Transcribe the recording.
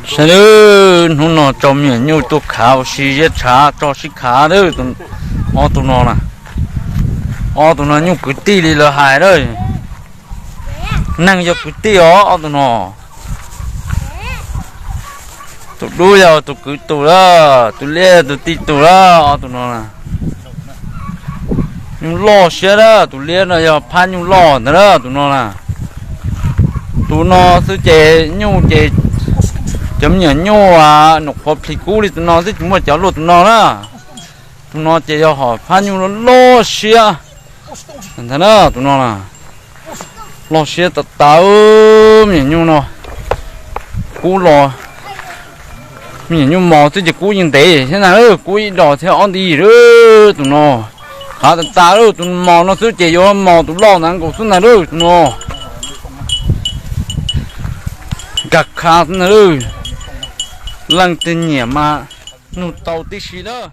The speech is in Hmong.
Saib lawm, hnub no tso me nyuam nyuj tuaj khav ua si ziab tshav tso sib khav lawm. Ob tug no na, ob tug no nyuj kwv tij li lawv hais lawm. Neeg yog kwv tij os ob tug no. Tus dub yog tus kwv tus lawm, tus liab yog tus tij tus lawm. Ob tug no na, nyuj loj siab lawm. Tus liab no yog phab nyuj loj ntag lawm tus no na. Tus no xwb ces nyuj ces, cov me nyuam nyuj a, num qhuav plhis kub li tus no xwb tsis muaj cov luaj tus no na. Tus no ces yog hom phab nyuj loj siab ntag na. Tus no na, loj siab tas tas. Me nyuam nyuj no, kub los, me nyuam nyuj mos xwb ces kub yeej ntev thiab ntag. Kub ib dos thiab ob nti lawm tus no. Qhav tas tas lawm, tus mos no xwb ces yuav mos tus loj ntawd nkaus xwb ntag lawm tus no. Nkag khav xwb ntag lawm. Leej twg nyiam mas nug tau tib si na.